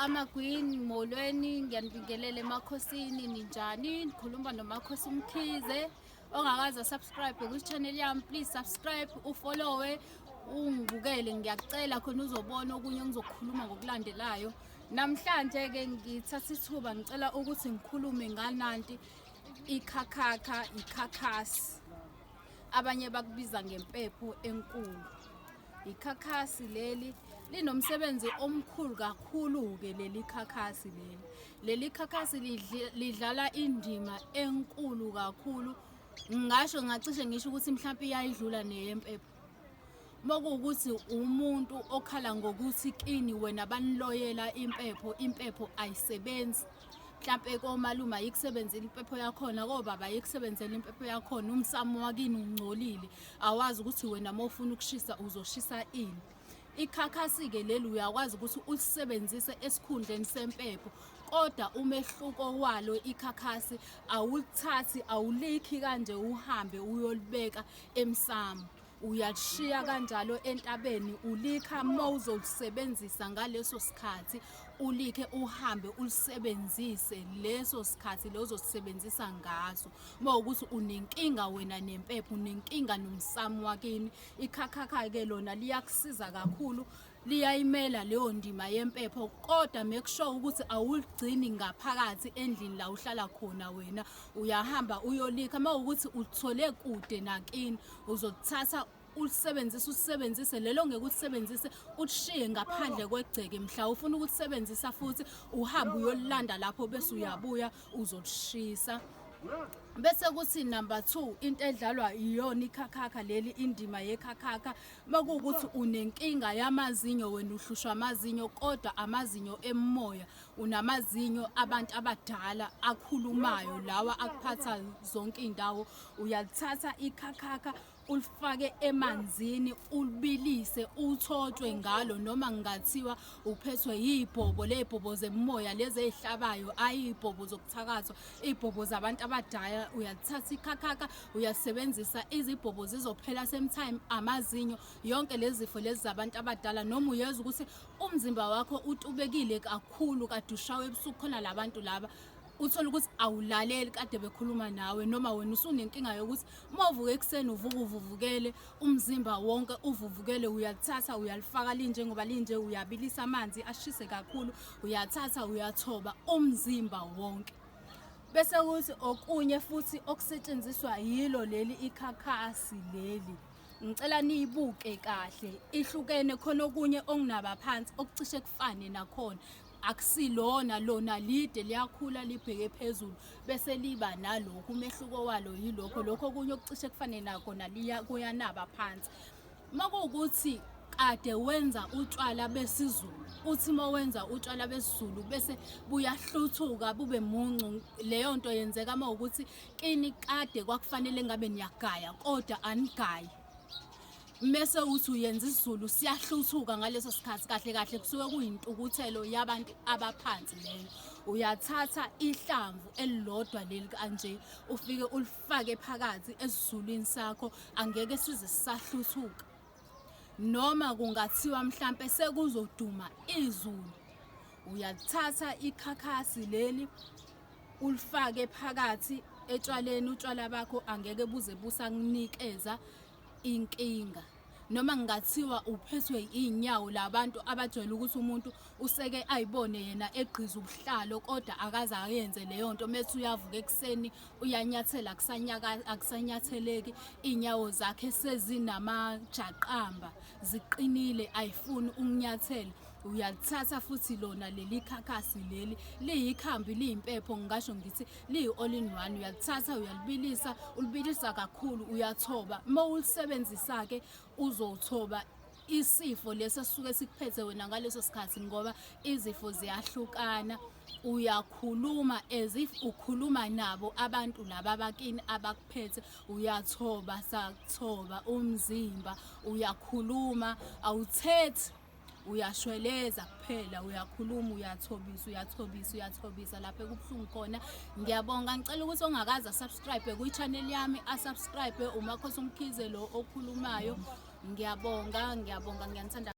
Amagwini molweni, ngiyanibingelela emakhosini, ninjani? Nikhuluma noMakhosi uMkhize. Ongakaze subscribe kwi-channel yami, please subscribe, ufollowe, ungibukele, ngiyakucela khona uzobona okunye engizokukhuluma ngokulandelayo. Namhlanje ke ngithatha ithuba ngicela ukuthi ngikhulume ngananti ikhakhakha, ikhakhasi. Abanye bakubiza ngempepho enkulu. Ikhakhasi leli linomsebenzi omkhulu kakhulu-ke leli khakhasi leli. Leli khakhasi lidlala indima enkulu kakhulu. Ngingasho ngacishe ngisho ukuthi mhlawumpe iyayidlula neyempepho. Mokuwukuthi umuntu okhala ngokuthi kini wena baniloyela impepho, impepho ayisebenzi. Mhlampe komalume ayikusebenzeli impepho yakhona, kobaba ayikusebenzeli impepho yakhona, umsamo wakini ungcolile, awazi ukuthi wena uma ufuna ukushisa uzoshisa ini. Ikhakhasi-ke leli uyakwazi ukuthi ulisebenzise esikhundleni sempepho, kodwa umehluko walo ikhakhasi awulithathi, awulikhi kanje uhambe uyolibeka emsamo. Uyalishiya kanjalo entabeni, ulikha uma uzolisebenzisa ngaleso sikhathi, ulikhe uhambe ulisebenzise leso sikhathi lo ozosebenzisa ngaso. Uma ukuthi unenkinga wena nempepho, unenkinga nomsamo wakini, ikhakhakha-ke lona liyakusiza kakhulu, liyayimela leyo ndima yempepho, kodwa make sure ukuthi awuligcini ngaphakathi endlini la uhlala khona wena. Uyahamba uyolikha. Uma ukuthi uthole kude nakini, uzothatha ulisebenzise, ulisebenzise lelo ngeke ulisebenzise, ulishiye ngaphandle kwegceke. Mhla ufuna ukulisebenzisa futhi uhambe uyolilanda lapho, bese uyabuya uzolishisa. Bese kuthi number 2, into edlalwa iyona ikhakhakha leli, indima yekhakhakha, makuwukuthi unenkinga yamazinyo wena, uhlushwa amazinyo, kodwa amazinyo emoya, unamazinyo abantu abadala akhulumayo lawa akuphatha zonke indawo, uyalithatha ikhakhakha ulifake emanzini, ulibilise, uthotshwe ngalo. Noma kungathiwa uphethwe yibhobo, ley'bhobo zemoya lezi ey'hlabayo, ayiy'bhobo zokuthakathwa, iy'bhobo zabantu abadala, uyalithatha ikhakhakha uyasebenzisa, izibhobo zizophela same time, amazinyo, yonke lezi zifo lezi zabantu abadala. Noma uyezwa ukuthi umzimba wakho utubekile kakhulu, kade ushawe ebusuku, khona labantu laba uthola ukuthi awulaleli kade bekhuluma nawe, noma wena usunenkinga yokuthi uma uvuka ekuseni uvuka uvuvukele, umzimba wonke uvuvukele, uyalithatha uyalifaka linje ngoba linje, uyabilisa amanzi ashise kakhulu, uyathatha uyathoba umzimba wonke. Bese kuthi okunye futhi okusetshenziswa yilo leli ikhakhasi leli, ngicela niyibuke kahle, ihlukene, khona okunye okunaba phansi okucishe kufane nakhona, akusilona lona, lide liyakhula libheke phezulu bese liba nalokhu. Umehluko walo yilokho, lokho okunye okucishe kufane nakho naliya kuyanaba phansi. Makuwukuthi kade wenza utshwala besiZulu, uthi uma wenza utshwala besiZulu bese buyahluthuka bube muncu, leyo nto yenzeka uma ukuthi kini kade kwakufanele ngabe niyagaya kodwa anigayi, mese uthi uyenza isiZulu siyahluthuka ngaleso sikhathi. Kahle kahle kusuke kuyintukuthelo yabantu abaphansi leyo. Uyathatha ihlamvu elilodwa leli kanje, ufike ulifake phakathi esizulwini sakho, angeke size sisahluthuka. Noma kungathiwa mhlampe sekuzoduma izulu, uyalithatha ikhakhasi leli ulifake phakathi etshwaleni, utshwala bakho angeke buze busakunikeza inkinga. Noma kungathiwa uphethwe iy'nyawo, labantu abajwayele ukuthi umuntu useke ayibone yena egqiza ubuhlalo kodwa akaze ayenze leyo nto, methi uyavuka ekuseni uyanyathela akusanyatheleki, iy'nyawo zakhe sezinamajaqamba, ziqinile, ayifuni ukunyathela, uyalithatha futhi lona leli khakhasi leli, liyikhambi, liyimpepho, ngingasho ngithi liyi-all in one. Uyalithatha uyalibilisa, ulibilisa kakhulu, uyathoba. Uma ulisebenzisa-ke uzothoba isifo leso esisuke sikuphethe wena ngaleso sikhathi, ngoba izifo ziyahlukana. Uyakhuluma as if ukhuluma nabo abantu laba abakini abakuphethe, uyathoba, sakuthoba umzimba, uyakhuluma, awuthethi, uyashweleza kuphela, uyakhuluma, uyathobisa, uyathobisa, uyathobisa lapho ekubuhlungu khona. Ngiyabonga. Ngicela ukuthi ongakaze asubscribe kwi-channel yami asubscribe. UMakhosi uMkhize lo okhulumayo. Ngiyabonga, ngiyabonga, ngiyanithanda.